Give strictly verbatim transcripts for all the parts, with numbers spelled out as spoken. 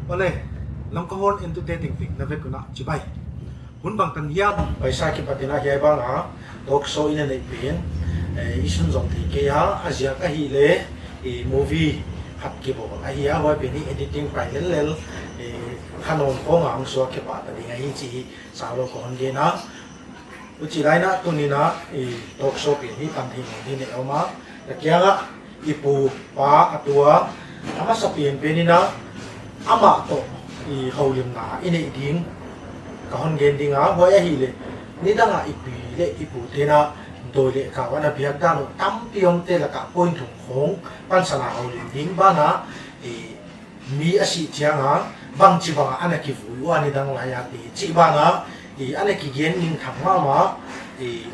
Ole, Lamka Hon entute tengteng na vek un chibai. Hun bangtan hiam? Paisa kipat in hiai bang a talk show i neih pen, eh, i sunzom thei kei a, a ziak ahihleh, eh, movie khat kibawl ahi a, huai pen hi editing pai lellel, eh, kha nawn khong a hong suak kei pah ta ding ahi chih hi saulou kon gen a. Huchi lai in tuni'n, eh, talk show pen hi pan thei nawn ding in om a. Na kiang ah i pu pa a tua, a masa penpen in amah toh i houlimna i neih ding ka hon gen ding a, huai ahihleh nidang a i pi leh i pute'n dawi leh kau a na biak dan uh tampi omte lak ah point thum khong pansan a houlim ding banah, eh, mi a sih chiang a bangchibang a ana kivui ua nidang lai a te chih banah, i ana kigen minthang mahmah, i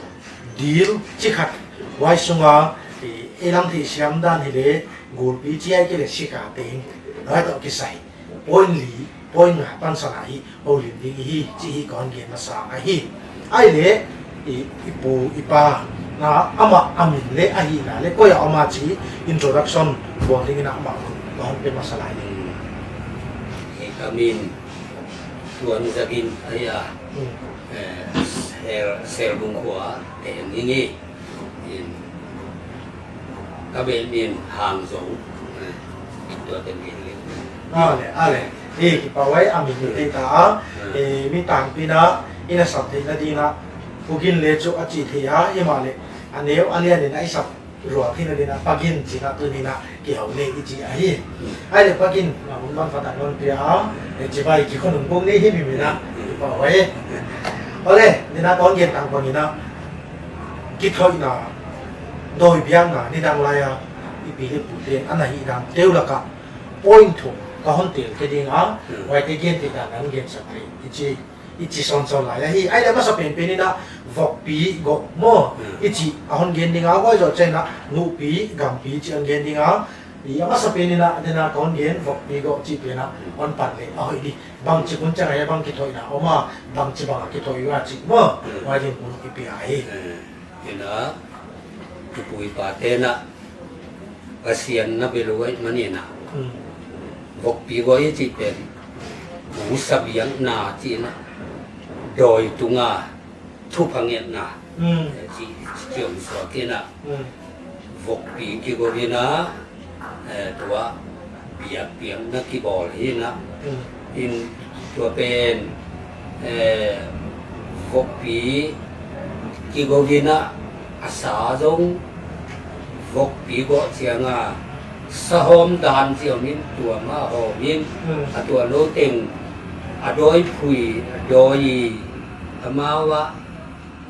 dil chi khat, huai sung a, i, i lam theihsiam dan hileh gulpi chi ahihkeileh sika teng, huai toh kisai point li, point nga pansan a hi houlim ding hi chih hi kon gen masa ahi. Ahihleh, i, i pu, i pa, na amah a min leh ahihna leh koi a om a chih introduction bawl ding in amah kon pe masa lai ni. Hmm. Hi ka min Tuan Zagin ahi a. Hmm. Eh, Sel, Selbung khua te ni ni. In, ka bel min Hang Zong. Eh, tua te min leh. Ale, ale. Eh, kipahhuai a min ni te ta a. Hmm. Eh, mi tangpi in i na sap theihna ding in, Pu Gin leh chu a chi thei a, himahleh a neu a lian in i sap rual theihna ding in Pa Gin chi'n tuni'n kihou leh i chi ahi. Ahihleh Pa Gin, na hun bang khat a non pia a, eh, chibai kikhonung bung ni hi mi min a, kipahhuai. Ole, nidang kon gen tang bang in, kithoihna, dawi biakna, nidang lai a i pi leh pute'n ana hih dan te uh lak ah point thum ka hon tel kei ding a, hmm, huaite gen theih dan in gen sak thei i chi, i chi sawnsawn lai ahi. Ahihleh masa penpen in vokpi goh maw, hmm, i chi a hon gen ding a, huai zoh chiangin nupi, gampi chih hon gen ding a, i a masa pen in, den a kon gen vokpi goh chih pen a hon pan leh a hoih di. Bangchi hun chiang a bang kithoihna om a, bangchibang a kithoih ua chih maw, hmm, huai ding hun i pia hi. Hmm. In, i pu i pate'n Pasian na bel uh ahihman in, hmm, vokpi goh i chih pen, pusa biakna chih in, dawi tung a thupha ngetna, hmm, eh, chih, chih hong suak in, hmm, vokpi kigoh in, eh, tua biakpiakna kibawl hi in, hmm, in tua pen, eh, vokpi kigoh in, a sa zong vokpi goh chiang a sa hawm dan chih om in, tua mah hawm in, hmm, a tua lou teng a dawi phui, a dawi, amau a,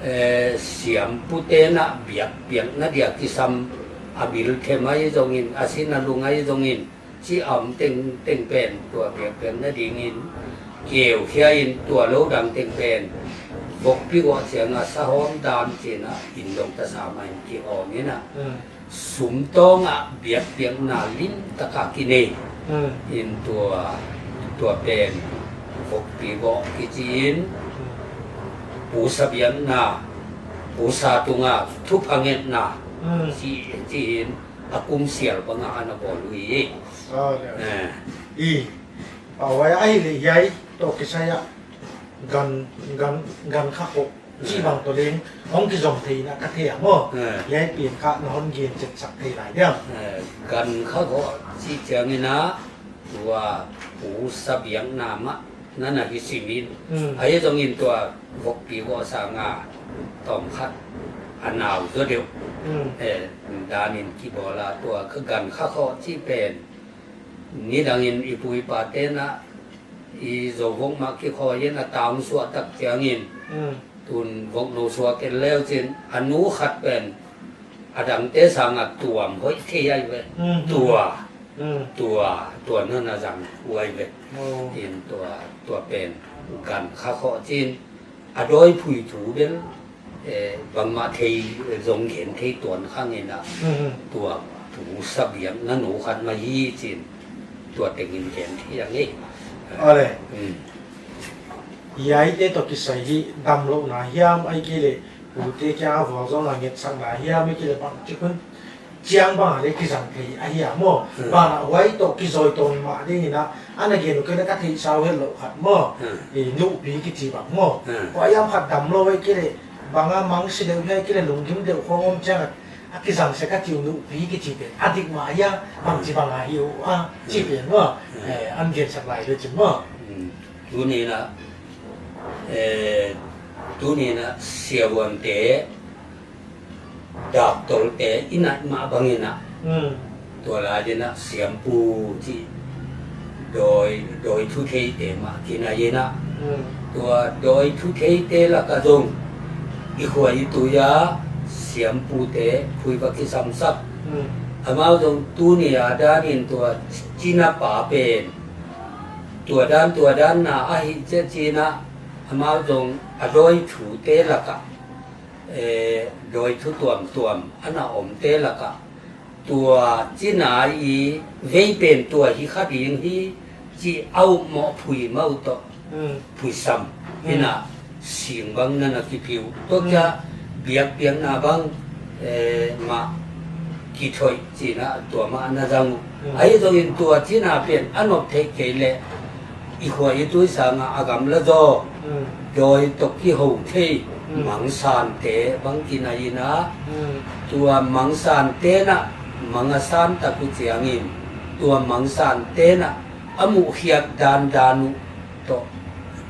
eh, siampute'n biakpiakna dia kisam a bil them ahi zongin, a sin a lung ahi zongin, chih om tengteng pen tua biakpiakna ding in keu khia in, tua lou dang teng pen vokpi goh chiang a sa hawm dan chih in, in dong ta sa mah in ki om in, hmm, sum tawng a biakpiakna limtak a kinei, hmm, in tua, tua pen vokpi goh kichi in, hmm, pusa biakna, pusa tung a thupha ngetna, hmm, chih, chih in a kum sial bang a ana bawl uh hi. Ah, ya. Eh. I, pahhuai ahihleh hiai toh kisai a gan, gan, gan kha khoh chih, eh, bang toh leng hong kizom thei in ka thei a maw. Eh. Hiai pen kha na hon gen chetsak thei lai diam? Eh, gan kha khoh chih chiang in, tua pusa biakna mah na na hi sim in. Hmm. Ahi zongin tua vokpi goh sang a tawmkhat a nau zaw deuh, hmm, eh, dan in kibawl a, tua kha gan kha khoh chih pen nidang in i pu i pate'n i zo vok mah kikhawi in a tang suah tak chiang in, hmm, tun vok nou suak ken leu chin, a nu khat pen a dangte sang a tuam hoih thei ahi ve. Hmm. Tua, hmm, tua, tua na na zang uh ahi ve. Oh. In tua, tua pen gan kha khoh chin, a dawi phui thu bel, eh, bangmah thei, eh, zong gen thei tuan khang in, hmm, tua pusa biakna nou khat mah hi chin, tua teng in gen thei ang e. Ale. Hmm. Hiaite toh kisai hi damlouhna hiam, ahihkeileh pute kiang a vualzawlna ngetsakna hiam, ahihkeileh bangchi hun Chiang bang a leh kizang thei ahi a maw. Hmm. Bang a huai toh kizui tawn mah ding in a, ana gen uh kei leh ka theihsa uh het lou khat maw. Hmm. I nupi kichi bang maw. Hmm. Huai hiam khat damlou ahihkeileh, bang a mangngilh deuh ahihkeileh lunggim deuh khong om chiang a, a kizang sek a chi uh nupi kichi pen. A dik mah hia, bangchi bang a hi uh a, chi pen maw. Hmm. Eh, an gen sak lai leh chin maw. Hmm. Tuni in a, eh, tuni in a siavuante, doctor te i nai mah bang in a. Hmm. Tua lai in a siampu chi dawi, dawi thutheite mah kinai in a. Hmm. Tua dawi thutheite lak a zong i khua i tui a siampute phui va kisam sak. Hmm. Amau zong tuni a dan in tua china pa pen. Tua dan, tua dan na ahi chi chi in a amau zong a dawi thute lak a. Eh, dawi thu tuamtuam ana omte lak a. Tua china i vei pen tua hi kha ding hi chi a upmoh phui mah uh toh. Hmm. Phuisam. Hmm. In a sing bang na na kiphiu. Tua kia biakpiakna bang, eh, mah kithoih chi in a tua mah na zang uh. Hmm. Ahi zongin tua china pen a nop theih kei leh i khua i tui sang a a gamla zaw. Hmm. Dawi toh kihou thei. Hmm. Mangngilhte bang kinai in a. Hmm. Tua mangngilhte na mangngilh tak uh chiangin. Tua mangngilhte na a muhkhiak dandan uh toh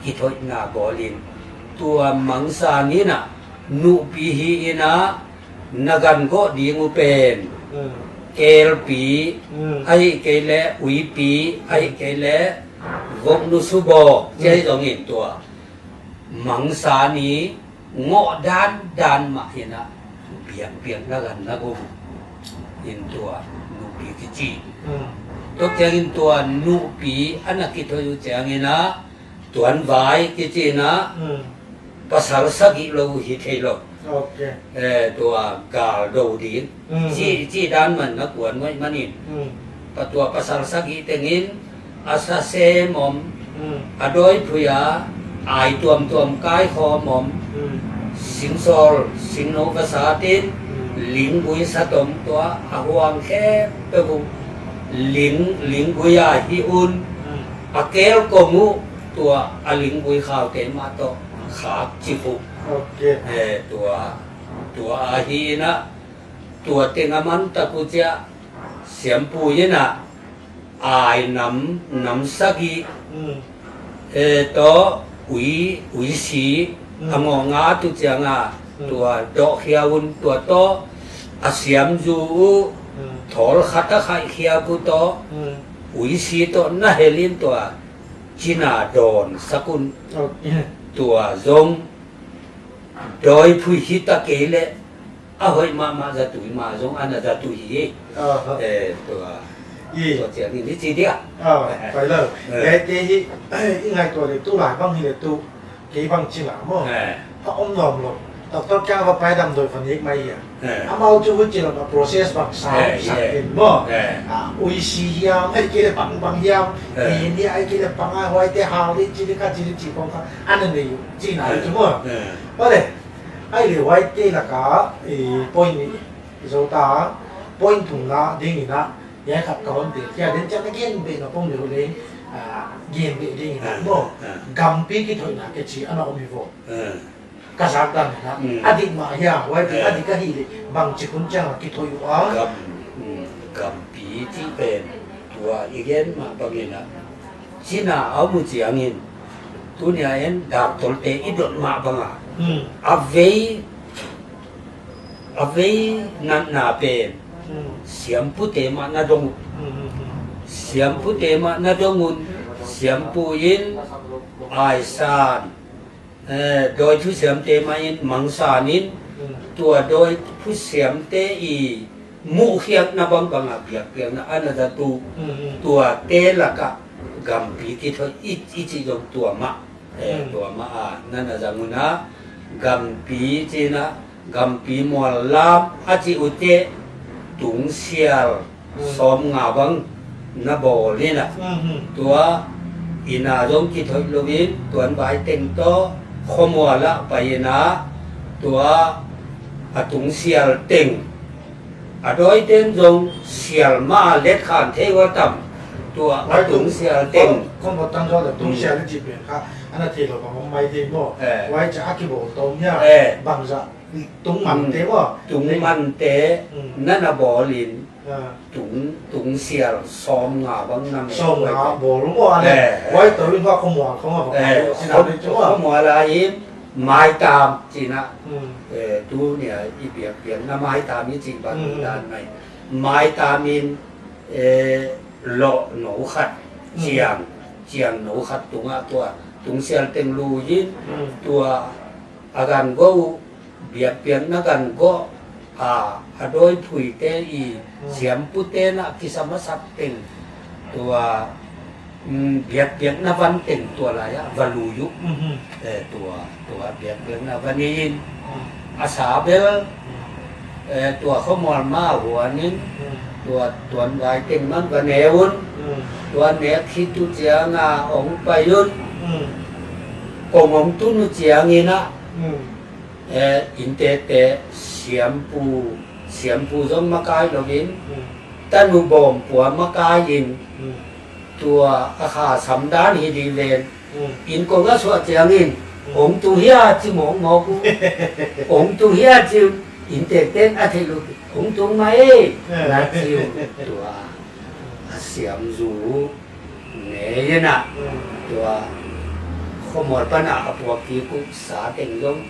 kithoihna bawl in. Tua mangngilh in a nupi hi in a na gan gawh ding uh pen. Hmm. Kelpi, hmm, ahihkeileh uipi, ahihkeileh voknu subaw, hmm, chi zongin tua. Mangngilh i ngoh dandan mah in a biakpiakna gan na gawh in tua nupi kichi. Hmm. Tua chiangin tua nupi ana kithoih uh chiangin a tuanvai kichi in a, hmm, pasal sagih lou hi thei lou. Ok. Eh, tua gal do ding. Hmm. Chi, chi dan man na kuan mai manin. Hmm. Pa tua pasal sagih tengin a sa sem om. Hmm. A dawi phui a, ai tuamtuam kai khawm om. Hmm. Singsawl, singnou ka sa tin, hmm, linggui sa tom tua, a huang khempeuh uh. Ling, linggui a hi un. Hmm. A kel kong uh tua a linggui khaute mah toh khak chi uh. Ok. Eh, tua, tua ahi in a, tua teng a man tak uh chia, siampu in a, ai nam, nam sagih, hmm, eh, toh, ui, uisi, hmm, a ngawh nga tu chiang a, hmm, tua doh khia un tua toh, a siam zu uh, hmm, thawl khat a khaih khia uh toh, hmm, uisi toh na hel in tua, china dawn sak un. Ok. Tua zong dawi phui hi ta kei leh a hoih mahmah zatui mah zong ana zatui hi. Aha. Eh, tua. I. Tua chiang in hi chi dia. Ah, pai lou. Eh. Ngai te hi, i ngaihtuah leh tu lai bang hi leh tu. Kei bang chi la maw. Eh. A om nuam lou. Doctor kiang va pai damdawi va nek mai hia. Eh. Amau chu huchi lam a process bang sa, eh, sa, eh, in maw. Eh. Ah, uisi hiam, ahihkeileh bang bang hiam. Eh. Ni ni ahihkeileh bang a huaite hal di chi di kha chi di chi kong kha. Ana nei uh, chi na, eh, chu maw. Eh. Bale. Ahihleh huaite lak a, eh, point ni zou ta, point thumna ding in a, hiai khat ka hon tel. Kia den chiang a gen beh na pom leh leng, ah, gen beh ding in a, ah, maw. Ah. Gampi kithoihna kichi ana om hi vo. Ah. Ka zak dan in a, mm, a dik mah hia, huai pen, ah, a dik ahihleh, bangchi hun chiang a kithoih uh a. Gam, mm, gampi chi pen, tua i gen mah bang in a. China a om uh chiangin, tuni a en doctor te i dot mah bang a. Hmm. A vei, a vei natna pen. Hmm. Siampute mah na dong. Hmm, hmm, hmm. Siampute mah na dong un. Siampu in ai san. Eh, dawi thusiamte mah in, mangngilh in, hmm, tua dawi thusiamte i muhkhiakna bangbang a biakpiakna ana zat uh, hmm, hmm, tuate lak a gampi kithoih i, i chih zong tua mah, eh, hmm, tua mah a, na na zang un a, gampi chi in a, gampi mual lam a chih uh teh, tungsial, hmm, sawmnga bang na bawl in a. Hmm, hmm. Tua inn a zong kithoih lou in, tuanvai teng toh, khuamual ah pai in a, tua a tungsial teng, A dawite'n zong sial mah let khan thei ua tam. Tua a tung sial teng. Khawm, khawm tan zaw leh tung sial i chih pen kha ana theilou bang om maithei maw. Eh. Huai cha a kibawl tawm hia. Eh. Bangzah tung mante maw. Tung mante nana bawl in. Ah. Tung, tung sial sawmnga bang nam. Sawmnga bawl maw a leh. Eh. Huai toh in kha khawmual khawng a bang. Eh, khawmual a in. Maitam chihna. Hmm. Eh, tuni a i biakpiakna maitam i chih bang dan mai. Maitam in, eh, loh nou khat, chiang, chiang nou khat tungah tua, tung sial teng lui in, tua a gan go, biakpiakna gan go, a, a dawiphuite i siampute'n a kisam a sak teng, tua, mm, biakpiakna van teng tua lai a va lui uh. Eh, tua, tua biakpiakna van in. A sa bel, eh, tua khawmual mah huan in, tua tuanvai teng man va ne un. Tua nek khit uh chiang a hong pai un. Kong hong tun uh chiang in a, eh, inntekte siampu, siampu zong makai lou in, tanu bawm pua makai in, tua a kha sam dan hi di ven. Inn kong a suah chiang in, hong tu hia chi mawkmawk uh. Hong tu hia chi inntekte'n a theih lou. Hong tu mai, na chi uh. Tua a siam zu. Nei in a, tua khawmual pan a a puak kik uh sa teng zong,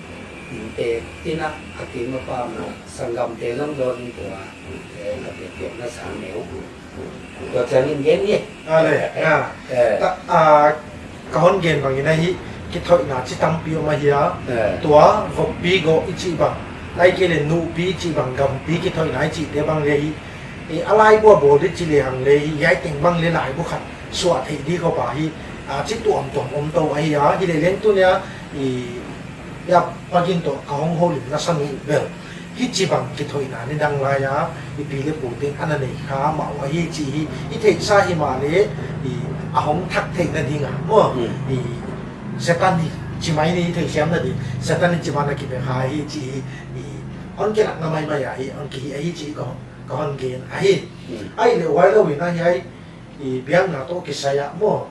inntek in a, a kim a pam a, sanggamte zong zong in tua, eh, a biakpiakna sa neu. Tua chiang in gen ni. A leh, ah. Eh. Ta, ah, ka hon gen bang in a hi, kithoihna chi tampi om ahi a. Eh. Tua, vokpi go i chih bang. Ahihkeileh nupi i chih bang, gampi kithoihna i chihte bang leh hi. I a laibu a bawl di chi lehang leh hi, hiai teng bang leh laibu khat suah theih di khop a hi, a, chi tuamtuam om tou ahi a, hi leh leng tuni a, i, ya pakin toh ka hong houlimna san uh bel. Hichibang kithoihna nidang lai a, i pi leh pute'n ana nei kha mah uh ahi chih hi, i theihsa himahleh, i, a hong thak theihna ding a, maw, i, Setan hi, chi mai ni theihsiamna ding, Setan hichibang a kibe kha hi chih hi, i, hon kilakna maimai a hi, hon kihi ahi chih ka hon ka hon gen ahi. Ahihleh huailou in a hiai, i biakna toh kisai a maw.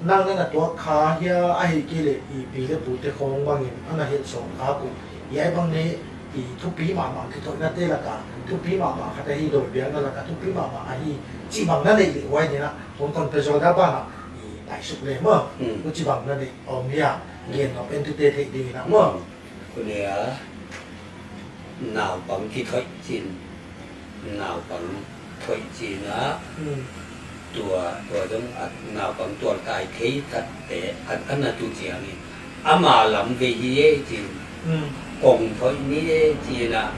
Nang nana tuak kha hia ahihkeileh i pi leh pute khawng bang in ana hetsawm kha uh. Hiai bang leh i thupi mahmah kithoihnate lak a, thupi mahmah khat ahi lou biakna lak a, thupi mahmah ahi chih bang na neih leh huai ni a, hong kon pe zaw dia ban a, i paisuk leh maw. Huchibang na neih om hia, gen nop entute theih ding in a maw. Kuni a, naupang kithoih chin, naupang thoih chin a, tua, tua zong a naupang tualtai thei tatte, a, ana tu chiang in, ama lam vei hi e chin, kong thoih ni e chin a,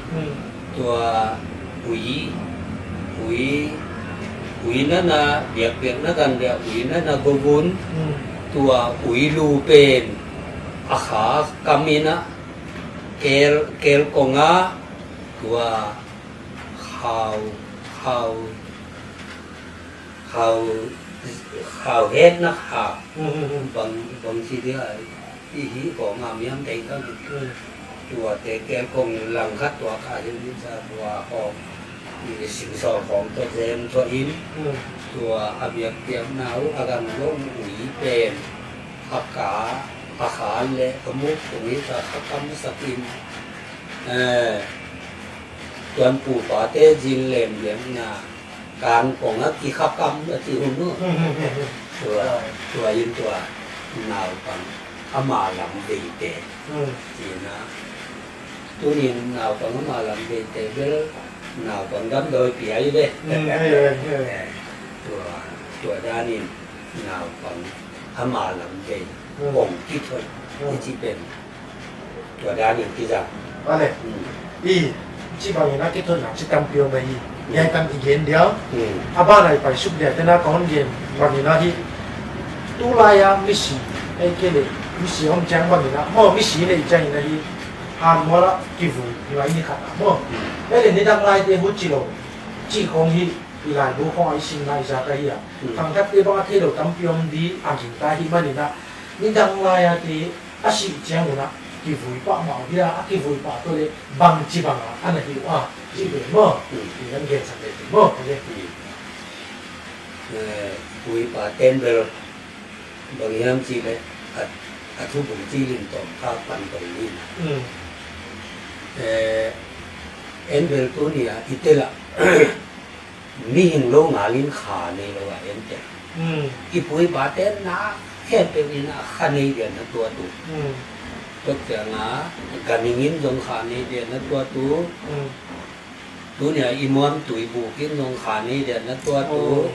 tua ui, ui, ui nana, biakpiakna gan dia ui nana go vun, tua ui lu pen, a kha kam in a, kel, kel kong a, tua khau, khau, khau, khau hetna kha. Bang, bang chi dia, i hi kong a miam tei ka. Tuate kel kong lang khat tua kha hin ni sa tua kong. I sing sawl kong toh zem toh in. Tua a biakpiakna uh a gan long ui pen. A ka, a kha leh a muk tung hi ta kha kam sak in. Eh, tuan pu pate zin lem lem na, kang kong a ki kha kam a ti hun uh. Tua, tua in tua, naupang, ama lam veite. Ti na, tunin naupang ama lam veite bel, naupang damdawi pi ai ve. Eh, tua, tua danin, naupang, ama lam vei, kong kithoih, i chih pen. Tua dan in kizang. Vale. I, chibang in a kithoihna chi tampi om ahi. Hiai tan i gen dia. A ban a i paisuk dia, tena ka hon gen bang in a hi. Tulai a misi, ahihkeileh, misi om chiang bang in a. Maw misi nei chiang in a hi. Han mual a kivui, ni mai ni khat a. Maw. Ahihkeileh nidang laite huchilou. Chi khong hi, i laibu khong a i sim nai zak ahi a. Khangthakte bang a theilou tampi om di, a gingta hi man in a. Nidang lai a te, a sih chiang un a, Kivui pah mah dia, a kivui pah toh leh bangchi bang a ana hi ua, chih pen maw. Hmm. I nan gen sak leh maw, okay. Hmm. Eh, kivui pah ten bel bang hiam chih leh a, a thubul chi lim tawm kha pan tawm ni. Hmm. Eh, en bel tuni a i tel a mihing lou ngal in kha nei lou a en tel. Hmm. I pu i pa ten na khempeuh in a kha nei dia na tuat uh. Hmm. Tua chiang a ganhing in zong kha nei dia na tuat uh. Hmm. Tuni a i muam tuibuk in zong kha nei dia na tuat uh. Oh.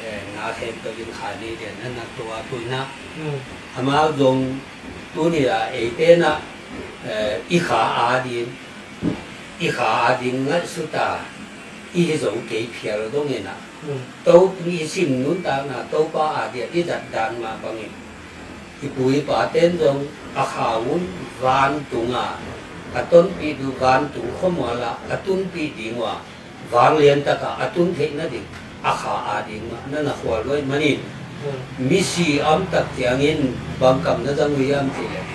Eh, na khempeuh in kha nei dia na na tuat uh na. Hmm. Amau zong tuni a eite na, eh, i kha a ding, i kha a ding ngaihsut a, i hi zong kei phial zong in a. Hmm. Tou i sim nuntakna Toupa a dia i zat dan mah bangin i pu i pa ten zong a kha un vantung a, a tonpih uh vantung khomual a, a tunpih ding ua, vanglian tak a a tun theihna ding a kha a ding mah na na khual lou ahih manin. Hmm. Misi om tak chiangin bang kam na zang uh hiam chih leh,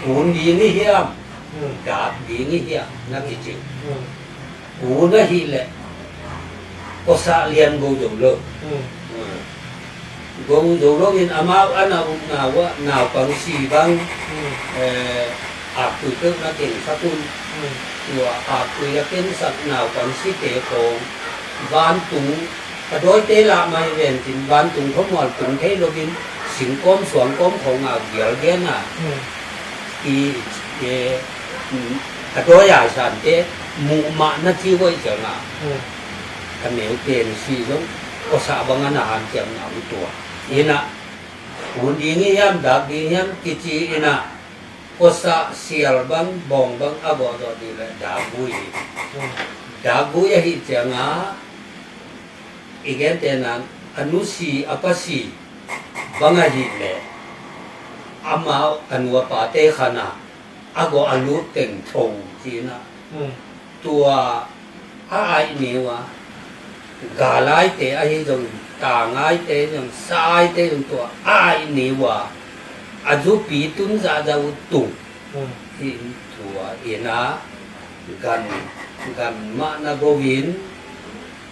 kun ding i hiam, hmm, dak ding i hiam na kichi. Hmm. Kun ahih leh, kosa lian gou zou lou. Hmm. Hmm. Gou zou lou in amau ana upna ua, naupang si bang, hmm, eh, aktui peuh na keng sak un. Hmm. Ua aktui a keng sak naupang site khong vantung, a dawite lah mai ven chin, vantung khomual tung thei lou in, singkawm suangkawm khong a gial gen a. Hmm. I, eh, mm, a dawi a sante muh mah na chi uh ahih chiang a. Hmm. A neu pen si zong kosa bang ana hanciam na uh tua. In a, kun ding i hiam, dak ding hiam kichi in a, kosa sial bang, bawng bang a gawh zawh ding leh dak gui hi. Hmm. Dak gui ahih chiang a, i gen te nan, a nu si, a pa si bang ahih leh, amau a nu a pate khan a, a gawh a lut teng thou chi in a. Hmm. Tua a aih ni ua, galaite ahi zong, tangaite zong, saite zong tua a aih ni ua, a zupi tun zahzah uh tung. Hmm. Hi tua in a gan, gan mah na gou in,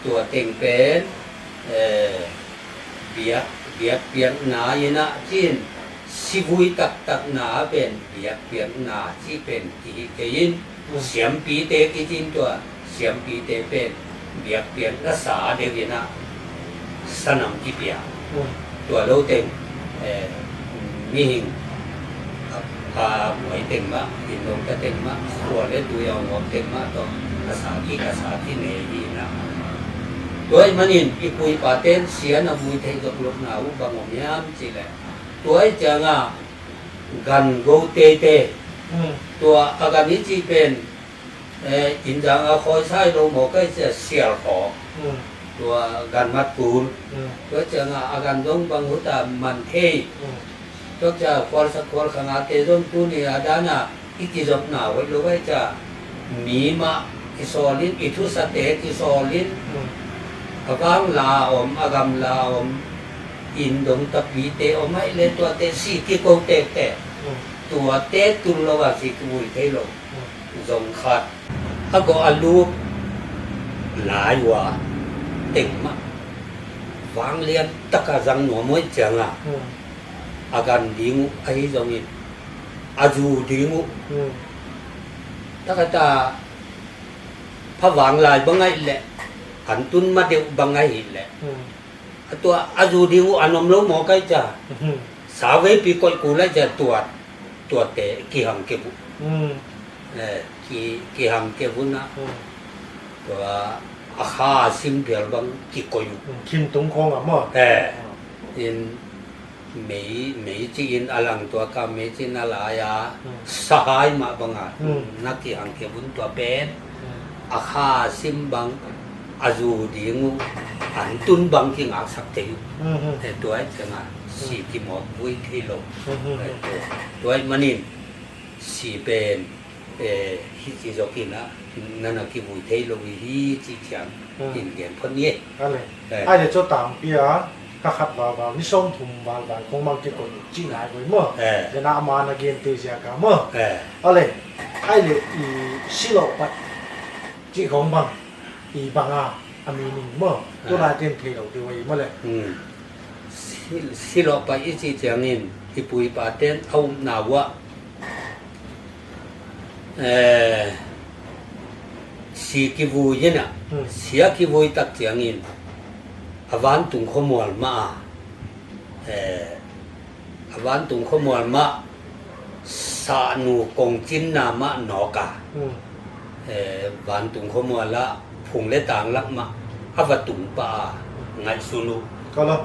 tua teng pen, eh, biak, biakpiakna in a chin, sivui taktakna pen biakpiakna chih pen kihi kei in, hmm, siampite kichi in tua, siampite pen biakpiakna sa deuh in a, sanam kipia. Hmm. Tua lou teng, eh, mihing, a, a muai teng mah, inn lawmta teng mah, khua leh tui a om teng mah toh, a sa ki, a sa ki nei hi na. Tua ahih manin, i pu i pa ten sia na vui thei zok lou na uh bang om hiam chih leh. Tua ahih chiang a, gan gou teitei. Hmm. Tua a gan i chih pen, eh, inn zang a khawi sai lou maw kai chia sial khaw. Hmm. Tua gan mat kul. Hmm. Tua chiang a a gan zong bang hut a man thei. Hmm. Tua chia khual sak khual khang a te zong tuni a dan a i kizopna hoih lou vai chia. Mi mah kisawl in, i thusate kisawl in. Hmm. A vang la om, a gam la om. Inn dong tapite om ahih leh tuate si kikou tektek. Hmm. Tuate tul lou a si kivui thei lou. Hmm. Zong khat. A gawh a lut lai ua teng mah. Vanglian tak a zang nuam uh ahih chiang a. Hmm. A gan ding uh ahi zongin. A zu ding uh. Hmm. Tak a ta pha vanglai bang ahih leh. An tun ma deuh bang ahih leh. Hmm. A tua a zu ding uh a nuam lou maw kai chia. Hmm. Sa veipi koih kul lai chia tua, tuate kihang kei uh. Hmm. Eh, ki, kihang kei uh na. Hmm. Tua a kha sim phial bang kikoih uh. Hmm. Khin tung khong a maw. Eh. Hmm. In mei, mei chi in a lang tua ka mei chi in a lai a. Hmm. Sahai mah bang a. Hmm. Na kihang kei uh tua pen. Hmm. A kha sim bang a zu ding uh, an tun bang kingaksak thei uh. Mhm. Eh, tua ahih chiang a, si kimawk vui thei lou. Mhm. Eh, tua, tua ahih manin, si pen, eh, hichi zok in a, na na kivui thei lou hi chi chiang, mhm, in gen phot ni. Ale. Eh. Ai le cho tang pia. Thakhat val val, ni sawmthum val val, khong bang kikoih chih lai koi maw. Eh. Dena ama na gen te ziak a maw. Eh. Ale, ai le, i, siloh pai chih khong bang, i bang a, a meaning maw. Tu Eh. lai ten thei lou te vai maw le. Hmm. Si-, siloh pai i chih chiangin, i pu i pa ten a umna uah, eh, si kivui in a, Hmm. si a kivui tak chiangin, a vantung khomual mah a, eh, a vantung khomual mah, sahnu kongchinna mah nawk a. Hmm. Eh, vantung khomual a phung le tang lak mah a va tung pah a ngaihsun uh. Kala,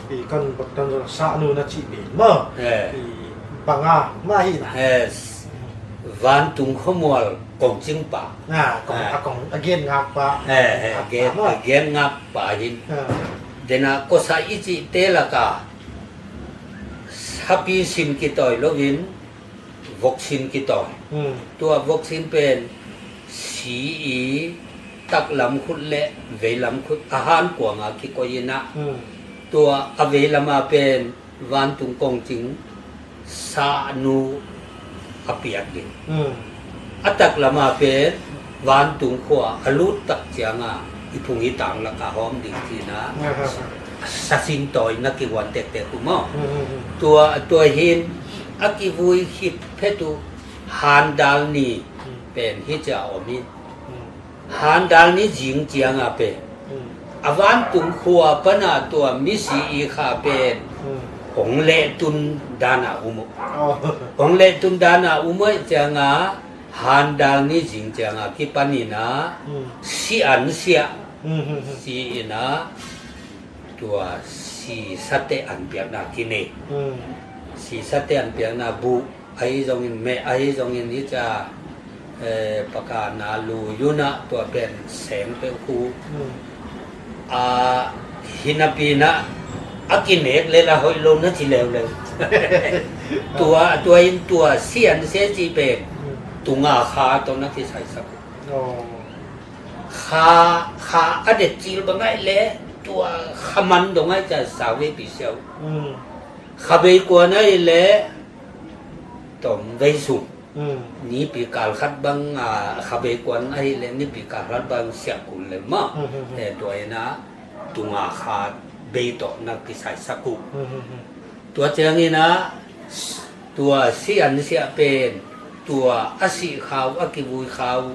i kan bak tan zong sahnu na chih pen maw. Eh. I bang a, mah hi na. Eh, s-, vantung khomual kongching pa. Ah, kong, Ah. a kong, a gen ngak pa. Eh, eh, Ngak gen, pa maw. gen ngak pa hin. Ah. Dena kosa i chih te lak a, sapi sin kitawi lou in, vok sin kitawi. Hmm. Tua vok sin pen, si i taklam khut le veilam khut a han kuang a kikoih in a. Hmm. Tua a veilam a pen vantung kongching sahnu a piak ding. Hmm. A taklam a pen vantung khua a lut tak chiang a i phung i tang lak a hawm ding chihna. Aha. Sa sin tawi na kihuan tektek uh maw. Hmm, hmm, hmm. Tua, tua hin a kivui khit phet uh han dal ni Hmm. pen hichia om in. Hmm. Han dal ni zing chiang a pen. Hmm. A vantung khua pan a tua misi i kha pen. Hmm. Hong leh tun dan a um uh. Oh. Hong leh tun dan a um uh chiang a han dal ni zing chiang a kipan in a. Hmm. Si an sia. Hmm, hmm, hmm. Si in a. Tua si sate an piakna kinei. Hmm. Si sate an piakna bu ahi zongin meh ahi zongin hichia, eh, pakana lu yuna tua pen seng pe khu. Hmm. A hinapi na a kinek le la hoih lou na chi leuleu. Tua, tua in tua si an se chi pen Hmm. tunga kha toh na kisai sak. Oh. Kha, kha a det chil bang ai le, tua kha man dong ai cha sa ve pi siau. Hmm. Kha bei kuan ai le, tom vei sung. Hmm. Nipi kal khat bang, a, kha bei kuan ai le, nipi kal khat bang siak kul le maw. Hmm, hmm, hmm. Eh, tua in a, tunga kha bei toh na kisai sak uh. Hmm, hmm, hmm. Tua chiang in a, tua si an sia pen, tua a si kha uh, a kivui kha uh,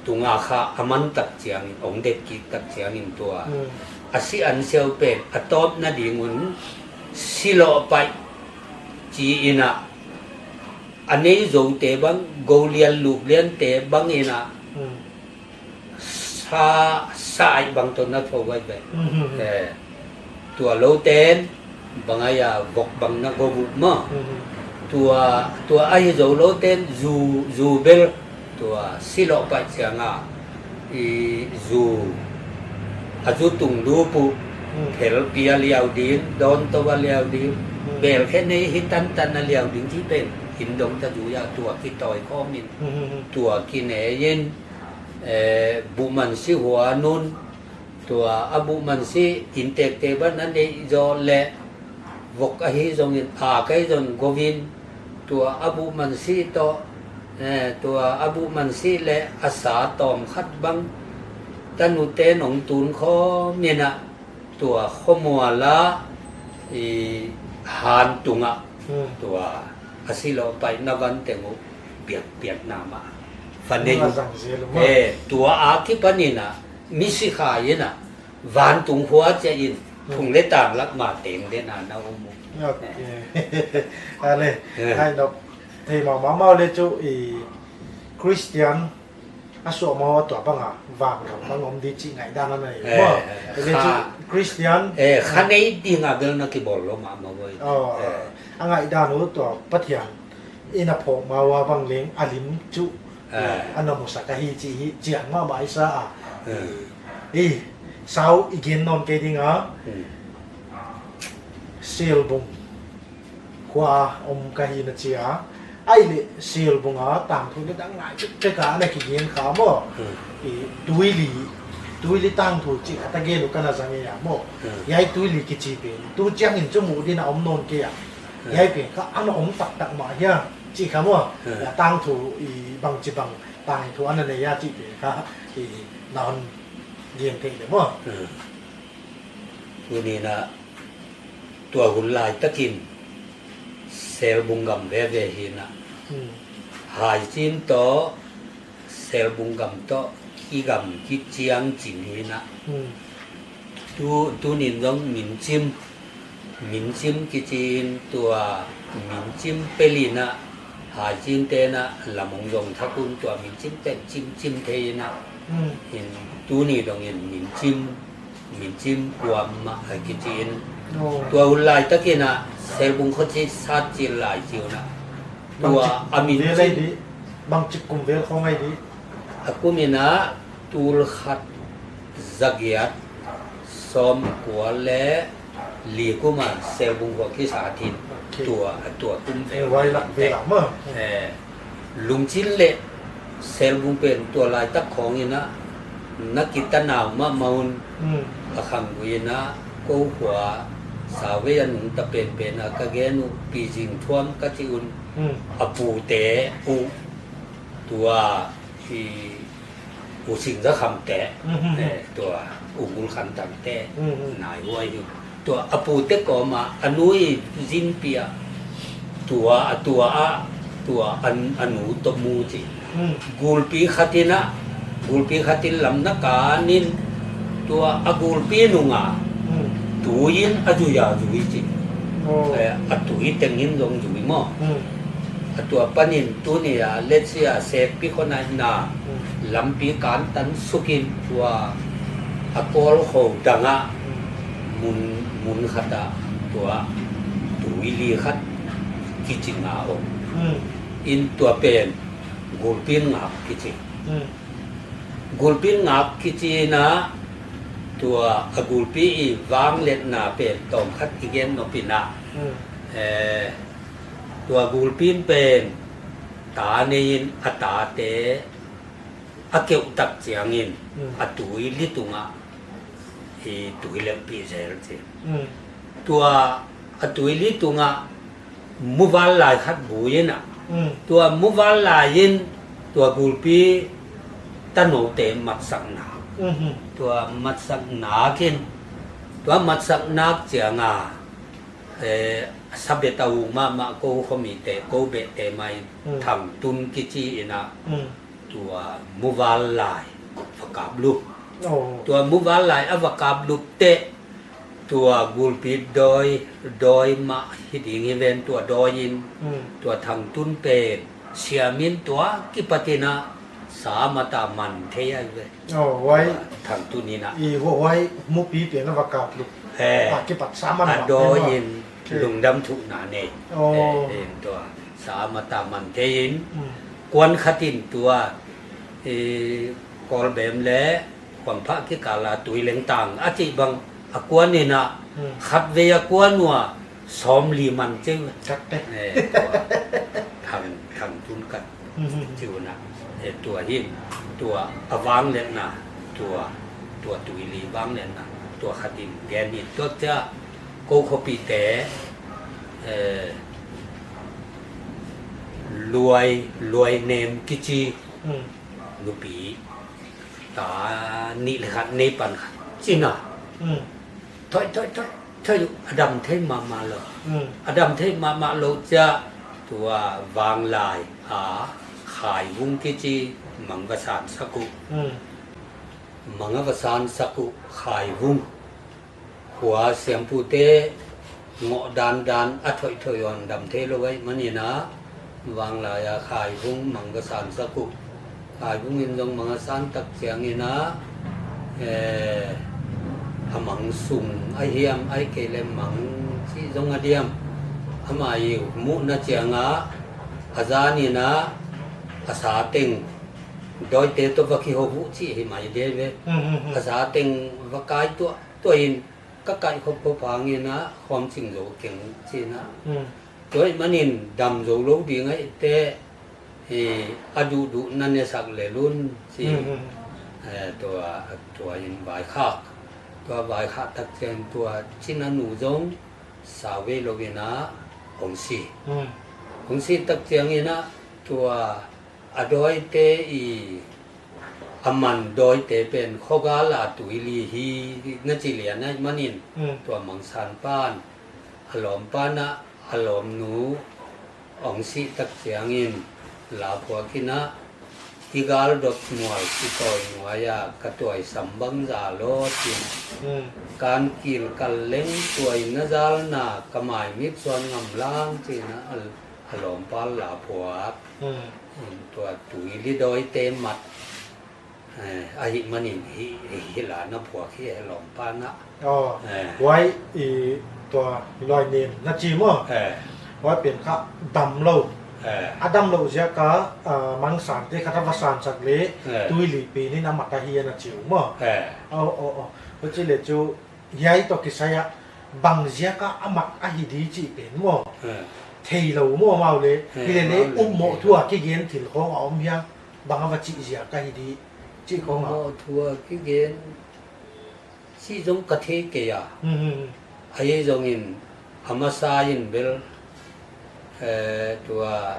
tunga kha a man tak chiangin, ong det kik tak chiangin tua. Hmm. A si an siau pen, a tawpna ding un, siloh pai, chi in a, a nei zou te bang, gou lian lup lian te bang in a, Hmm. sa, sa ai bang toh na tho vai ve. Hmm, hmm, hmm. Eh. Tua lou ten, bang ai a vok bang na go bu maw. Mhm. Tua, tua ahi zou lou ten zu, zu bel, tua siloh pai chiang a, i zu, a zu tung du pu, Hmm. phel pi a liau ding, dawn tou a liau ding, Hmm. bel khe nei hi tan tan a liau ding chi pen, in dong ta zu ya tua kitawi khawm in, Hmm, hmm, hmm. tua kinei in, eh, buhman si hua nun, tua a buhman si intekte ban a neih zaw le vok ahi zongin a kai zon govin, tua a buhman si toh, eh, tua a buhman si le a sa tawm khat bang tanu te nong tun khawm in a tua khomual a i han tung a Hmm. tua a siloh paina van teng uh piak, piak na mah. Fa nei Tua uh. zang zel uh mah. Eh, tua a kipan in a, misi kha in a, vantung khua chia in, Hmm. phung le tang lak ma teng den a na um uh. Ok. Eh. Ale, Eh. ai nok, thei mahmah mau le chu i Christian a suah mau a tua bang a, vang gam bang om di chih ngaihdan a nei Eh, maw. eh, Ele chu kha. Christian. Eh, kha Hmm. nei ding a bel na kibawl lou mahmah voi. Oh, Eh. a ngaihdan uh tua Pathian in a phawk mau a bang leng a lim chu, Eh. eh, a na musak ahi chih hi chiang mahmah i sa a. Eh. I, i, sau i gen nawn kei ding a. Hmm. Selbung khua om ka hi na chi a. Ai le Selbung a tangthu le dang ngai chuk chuk a na kigen kha maw. Hmm. I, Tuili Tuili tangthu chih kha ta gen uh ka na zang e a maw. Hmm. Hiai tuili kichi pen tu chiang in chu muh ding a om nawn kei a. Hmm. Hiai pen kha ana om taktak mah hia chih kha maw. Hmm. A tangthu i bangchibang tangthu ana nei a chih pen kha i na hon gen thei le maw. Hmm. Tuni'n a tua hun lai takin Selbung gam veve hi'n a. Hmm. Haichin toh Selbung gam toh kigam kichiang chin hi'n a. Hmm. Tu, tuni'n zong Minchim, Minchim kichi in tua Minchim pel in a, Haichin te'n a lam hong zong thak un tua Minchim pel chimchim thei in a. Hmm. In tuni dong in Minchim Minchim kuamah a kichi in. Oh. Tua hun lai takin a Selbung kho chi sat chil lai chi'n a. Tua a Minchim. Bangchik kum vel khong ahi di. A kum in a tul khat za giat sawm kua le li kum a Selbung kho kisat in. Okay. Tua, tua kum vel. Eh, huai lak vel a maw. Eh. Lungchil leh Selbung pen tua laitak khawng in a, na kitanau mahmah un. Hmm. A khanggui in a, kou khua Sawtvei a nungta penpen a ka gen uh, Pi Zing Thuam ka chi un. Hmm. A pute uh, tua i U Sing Za Kham te, hmm, eh, tua U Ngul Khan Tang te, hmm, hmm, nai huai hi. Tua a pute kawm a, a nu i zinpi a, tua, a tua a, tua a, a nu toh mu chi. Hmm. Gulpi khat in a, gulpi khat in lam na kan in, tua a gulpi nung a, hmm, tui in a zui a zui chi. Oh. Eh, a tui teng in zong zui maw. Hmm. A tua panin tuni a, let's say a, Sekpi khua nai na, hmm, lampi kan tan suk in tua a kawl kho dang a, hmm, mun, mun khat a tua tuili khat kichi nga om. Hmm. In tua pen Gulpi Ngak kichi. Hmm. Gulpi Ngak kichi in a tua a gulpi i vangletna pen tawm khat i gen nop in a. Hmm. Eh, tua gulpi pen ta nei in a tate a keuh tak chiang in, hmm, a tuili tung a i tui leng pi zel chi. Hmm. Tua a tuili tung a muvanlai khat bui in a. Hmm. Tua muvanlai in tua gulpi tanoute matsak nak. Hmm. Tua matsak nak in, tua matsak nak chiang a, eh, sabet a uk mahmah kou khomite, kou behte mai, hmm, Thang Tun kichi in a. Hmm. Tua muvanlai va kap lup. Oh. Tua muvanlai a va kap lup teh, tua gulpi dawi, dawi mah hi ding hi ven tua dawi in, hmm, tua Thang Tun pen siam in tua kipat in a sa mata man thei ahi ve. Oh, huai. Tua Thang Tun in a. I hu-, huai mupi pen a va kap lup. Eh. A kipat sa man a man dawi thei in, okay, lungdam thuhna nei. Oh. Eh, in tua sa mata man thei in. Hmm. Kuan khat in tua, eh, Kawlbem le Khuangphah kikal a tui leng tang a chih bang a kuan in a, hmm, khatvei a kuan ua sawmli man cheu. Khat te. Eh, tua Thang, Thang Tun khat. Hmm. Chih un a. Eh, tua hin, tua a vangletna, tua, tua tuili vangletna, tua khat in gen in tua chia, kou khopite, eh, Luai, Luai Nem kichi, hmm, nupi ta nih le khat nei pan khat chin a. Hmm. Thoi, thoi, thoi, thoi, a dam thei mahmah lou. Hmm. A dam thei mahmah lou chia tua vanglai a Khaivung kichi mang va san sak uh. Hmm. Mang a va san sak uh Khaivung. Khua siampute ngoh dandan a thoihthoi hon dam theilou ahihman in a, vanglai a Khaivung mang va san sak uh. Khaivung in zong mang a san tak chiang in a, eh, a mang sung a hiam, ahihkeileh mang chih zong a diam. Amah i muhna chiang a, a zan in a, a sa teng, dawite toh va kihou uh chih hi mai de ve. Hmm, hmm, hmm. A sa teng va kai tuah, tuah in, ka kaihkhop khop hang in a, khawm ching zou keng chi in a. Hmm. Tua ahihman in dam zou lou ding ahih teh, eh, a duhduh na ne sak lel un chi. Hmm, hmm. Eh, tua, tua in vaikhak. Tua vaikhak tak chiang tua chin a nu zong sau ve lou in a hong si. Hmm. Hong si tak chiang in a tua a dawite i a man dawite pen khogal a Tuili hi na chi lian ahihmanin, hmm, tua Mangsan pan a lawm pan a a lawmnu hong si tak chiangin la phuak in a, i gal dot mual kitawi nuai a ka tuai sam bang za lo chin. Hmm. Kan kil kal leng tuai na zal na ka mai mit suan ngam lang chin a, a, a lawm pan la phuak. Hmm. In tua Tuili dawite mat. Eh, ahihmanin hi, hi la na phuak hi a lawm pan a. Oh, eh, huai i tua Luainem na chi maw? Eh. Huai pen kha dam lou. Eh. A dam lou ziak a, ah, Mangsan te khat a va san sak le, eh, Tuili pen in a mat ahi a na chi uh maw? Eh. Oh, oh, oh. Huchi le chu, hiai toh kisai a bang ziak a a mat ahi di chih pen maw? Eh. Thei lou maw amau le, eh, hi le le amau le um moh thei thu a lou. Kigen thil khong a om hia, bang a va chih ziak ahi di chih khong a. Um moh thu a kigen chih zong ka thei kei a. Hmm, hmm, hmm. Ahi zongin a masa in bel, eh, tua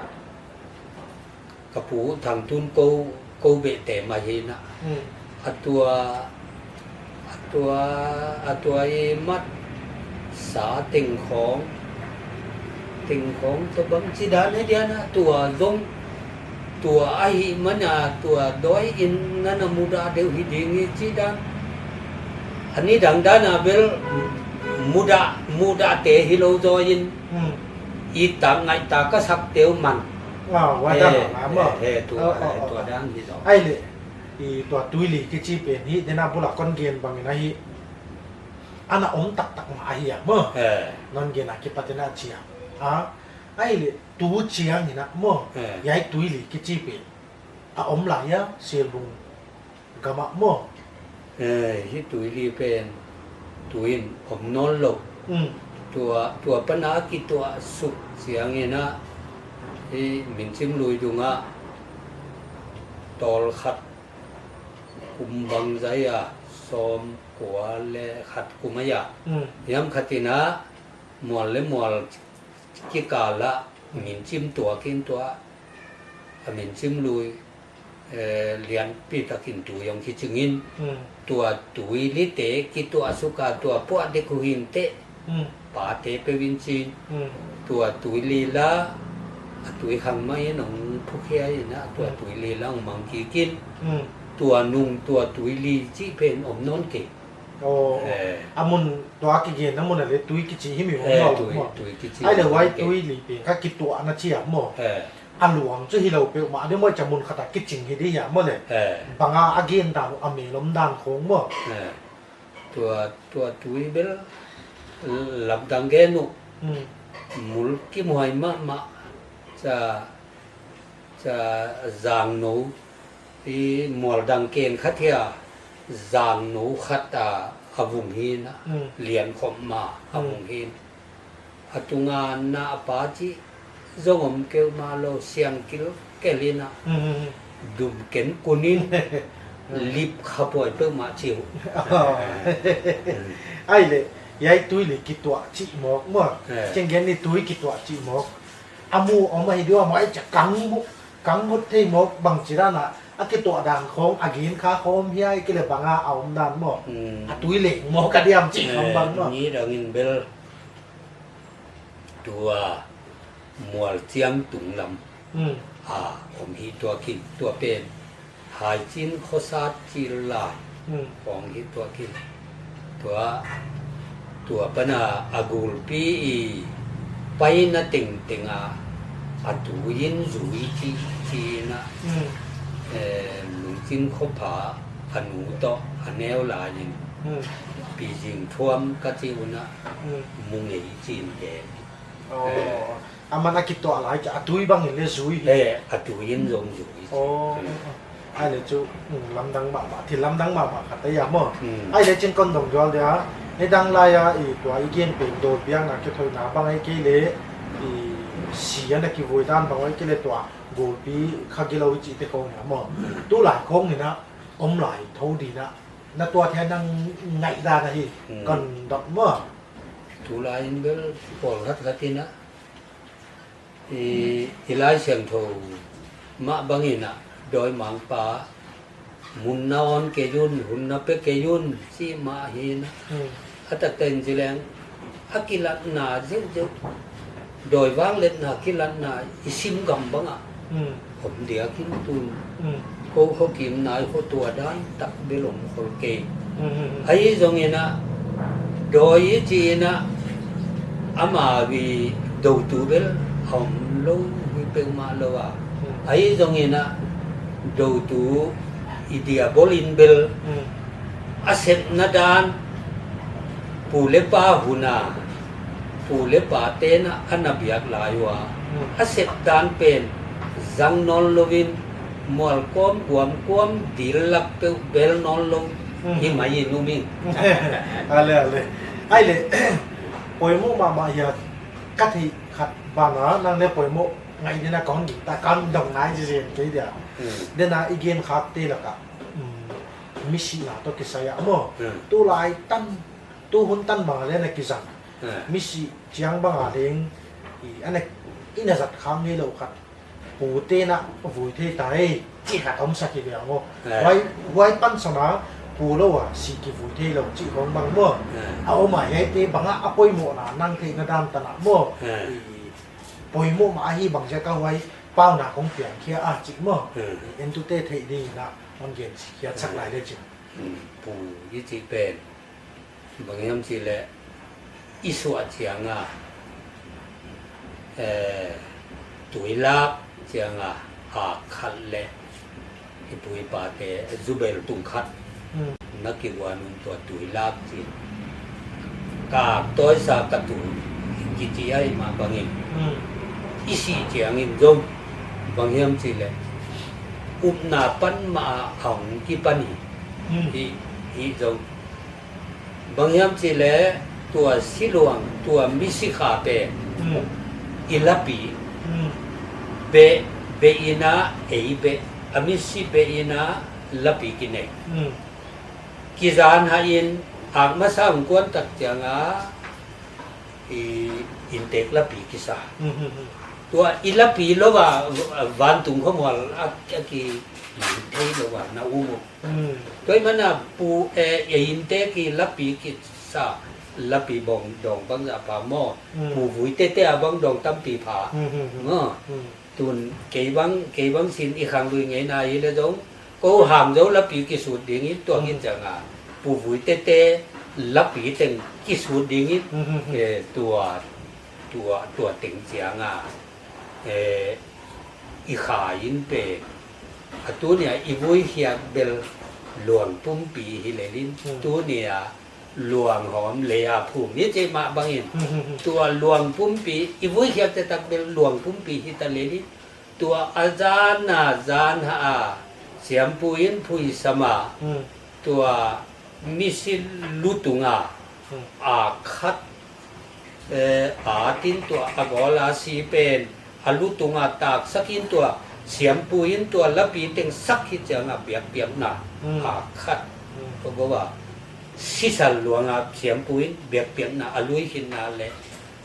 ka pu Thangtun kou, kou beh te mah hi na. Hmm. A tua, a tua, a tua i mat sa teng khong, teng khong toh bang chi dan e dian a tua zong, tua ahihman a tua dawi in na na mudah deuh hi ding i chi dan. A ni dang dan a bel mudah, mudah te hi lou zaw in. Hmm. I tak ngai tak ka sak teu man. Ah, huai dan a maw? Eh, eh, tua, oh, oh, eh, oh, tua dan hi zaw. Ai le, i tua Tuili kichi pen hi, den a bul a kon gen bang in ahi. Ana om taktak mah ahi a maw? Eh. Non gen a kipat in a chi a. Ah, ai le, tu chiang in a maw? Eh. Hiai Tuili kichi pen a om lai a, Selbung gam ah maw? Eh, hi Tuili pen, tuin om nawn lou. Mm. Tua, tua pan a kituah suk chiang in a, hi Minchim lui dung a, tawl khat kum bang zai a, sawm kua le khat kum a ya. Mm. Hiam khat in a, mual le mual kikal a, Minchim tuak in tua, a Minchim lui, eh, lianpi takin tui hong kiching in, hmm, tua Tuili te kituah suk a tua puak dek uh hi'n teh, hmm, pate peuh in chin, hmm, tua Tuili la, a tui khang mah in hong phukhia in a, tua, hmm, Tuili la hong mang kik in, hmm, tua nung tua Tuili chih pen om nawn kei. Oh, eh, a mun tua kigen a mun a le tui kichi hi mi hong, eh, maw, tui, maw, tui kichi. Ai le huai, tui, Tuili pen kha kituahna chi a maw? Eh. A luang chu hilou peuhmah di maw, cha mun khat a kiching hi di hia maw le. Eh. Bang a a gen dan uh, a mel om dan khong maw? Eh. Tua, tua tui bel lamdang gen uh. Hmm. Mul kimuhai mahmah cha, cha zang nou i mual dang ken khat hia, zang nou khat a, a vung hi'n a, hmm, lian khop mah a, hmm, vung hi'n. A tung a na a pa chih zong om kei mah lou, siang kilkel in a. Hmm, hmm, hmm. Dum ken kun in, hmm, lip kha puai peuhmah chi uh. Oh. Ai le, hiai Tuili kituah chih mawk maw? Eh. Ken gen ni tui kituah chih mawk. A mu om ahi di ua maw, ai cha kang mu, kang mu thei mawk bang chi dan a, a kituah dan khong, a gen kha khong hia, i kile bang a a om dan maw? Hmm. A tui leng mawk a diam chih khong, eh, bang maw? Ni dang in bel tua mual chiang tung lam, hmm, a om hi tuak in, tua pen Haichin khosat chil lai, hmm, khong hi tuak in. Tua, tua pan a, a gulpi i paina tengteng a, a tui in zui chi, chi in a, hmm, eh, Lungchin khopha a nu toh a neu lai in, hmm, Pi Zing Thuam ka chi un a, hmm, mu ngei chin ke. Oh. Eh. Aman a kituah lai kha, a tui bang in le zui hi. Eh, a tui in zong zui. Oh. Hmm. Ai le chu, hmm, lamdang mahmah, thil lamdang mahmah khat ahi a maw. Hmm. Ai le chin kon dong zual dia, nidang lai a i tua i gen pen dawr piang na kithoihna bang ahihkeileh, i si a na kivui dan bang ahihkeileh tua gulpi kha gilou i chih te khong hia maw. Hmm. Tulai khong in a, om lai tho ding a, na tuah theih nang ngaihdan ahi. Hmm. Kon dot maw. Tulai in bel pawlkhat khat in a, i, i Laisiangthou mah bang in a, dawimangpa, mun na awn kei un, hun na pe kei un, chih mah hi in a. Hmm. A taktak in chi leng, a kilatna zeuhzeuh, dawi vangletna kilatna i sim gam bang a. Hmm. Om diak in tun. Hmm. Kou Haokip nai kho tua dan tak bel om khol kei. Hmm, hmm, hmm. Ahi zong in a, dawi i chih in a, amah a dou tu bel om lou, hi peuhmah lou a. Hmm. Ahi zong in a, dou tu i dia bawl in bel, hmm, a sepna dan, pu leh pa hun a, pu leh pa te'n a na biak lai ua, hmm, a sep dan pen zang nawn lou in, mual kuam, guam kuam, dil lak peuh bel nawn lou, hmm, hi mai in um ing. A le, a le. Ai le, poimoh mahmah hia, ka theih khat ban a, nang leh poimoh ngai ding a kon gingta, kon dong ngai zenzen kei dia. Hmm. Dena i gen khak te lak a, hmm, misihna toh kisai a maw. Hmm. Tulai tan, tu hun tan bang a leng na kizang. Hmm. Misih chiang bang a leng, i, a na, i na zat khak ngeilou khat, pu te'n a vui thei ta e, chih khat om sak hi ve maw. Hmm. Huai, huai pansan a, pu lou a si kivui theilou chih khong bang maw. Hmm. A om a, hiaite bang a, a poimohna nang theihna dan tan a maw. Hmm. I, poimoh mah ahi bang ziak a huai pauna kong piang khia a chih maw. Hmm. Entute theih ding in a hon gen khia sak lai le chin. Hmm. Pu i chih pen, bang hiam chih leh, i suah chiang a, eh, tui lak chiang a, a khat leh i pu i pate zubel tung khat, hmm, na kiguan un tua tui lak chi. Ka toisa ka tu kichi ai mah bang in. Hmm. I sih chiang in zong bang hiam chih leh, upna pan mah a hong kipan hi. Hmm. Hi, hi zong. Bang hiam chih leh tua siluang, tua misi kha pen, hmm, i lapi, hmm, beh, beh in a ei beh, a misi beh in a lapi kinei. Hmm. Kizan hah in, ak masa hong kuan tak chiang a, i, inntek lapi kisa. Hmm, hmm, hmm. Tua i lapi lou a, vantung khomual a, a ki, thei lou a, na um uh. Hmm. Tua ahih manin a pu, eh, eh, inntek i lapi kisa, lapi bawng dawng bangzah pha maw. Hmm. Pu vui tete a bang dawng tampi pha. Hmm, hmm, hmm. Maw. Hmm. Tun kei bang, kei bang sin i khanglui ngeina hi leh zong, kou Hangzo lapi kisut ding in tua, hmm, in chiang a. Pu vui tete lapi teng kisut ding in, hmm, hmm, hmm, eh, tua, tua, tua teng chiang a. Eh, i kha in pen, a tuni a i vui khiak bel luang pumpi hi lel in, hmm, tuni a luang hawm lei a phum i chih mah bang in. Hmm, hmm, hmm. Tua luang pumpi, i vui khiak te tak bel luang pumpi hi ta lel in, tua a zan a zan hah a, siampu in phuisam a, hmm, tua misi lutung a, hmm, a khat, eh, a tin tua a gawl a si pen, a lutung a tak sak in tua, siampu in tua lapi teng sak hi chiang a biakpiakna, hmm, a khat. Hmm. Ko go a, sisal luang a siampu in biakpiakna, a lui hinna leh,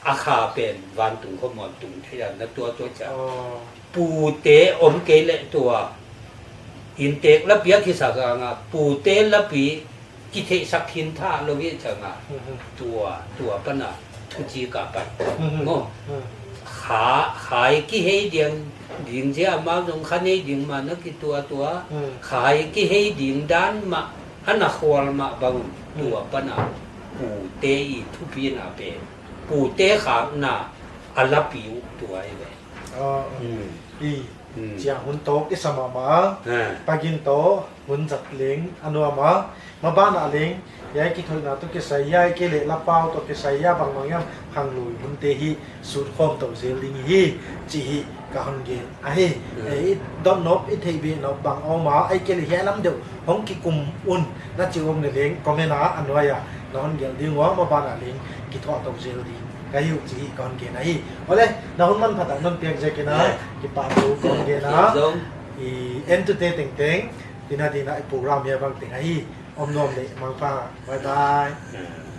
a kha pen vantung khomual tung thei a na tua tua chiang. Oh. Pute om kei leh tua. Inntek lapi a kisa kha nga, pute lapi kitheihsak hin tha lou i chiang a. Mhm. Tua, tua pan a, thuchik a pan. Mhm. Maw. Mhm. Kha, kha i kihei ding, ding ziak mah zong kha nei ding mah na kituatua. Mhm. Kha i kihei ding dan mah, a na khual mah bang, mhm, tua pan a, pute i thupina pen. Pute khakna, a lapi uh tua i ve. Ah, hmm. I, hmm, chia hun tawk i sa mahmah. Ha. Pa Gin toh hun zat leng a nuam a. Maban ah leng, hiai kithoihna toh kisai, hiai kei leh Lapau toh kisai, hiai bangbang hiam khanglui hunte hi sut khawm tou zel ding hi, chih hi ka hon gen ahi. Hmm. Eh, i dot nop, i theihbeh nop bang om a, ahihkeileh hiai lam deuh hong kikum un na chi om leh leng comment ah a nuai ah na hon gelh ding ua, maban ah leng kithuah tou zel ding ka hi uh chih hi ka hon gen ahi. Awle, na hun manpha tak non piak ziakin a, eh, kipahthu ka hon gen a. Zong. I entute tengteng, Tina tina i program hiai bang teng ahi. Om nuam leh mangpha. Bye bye.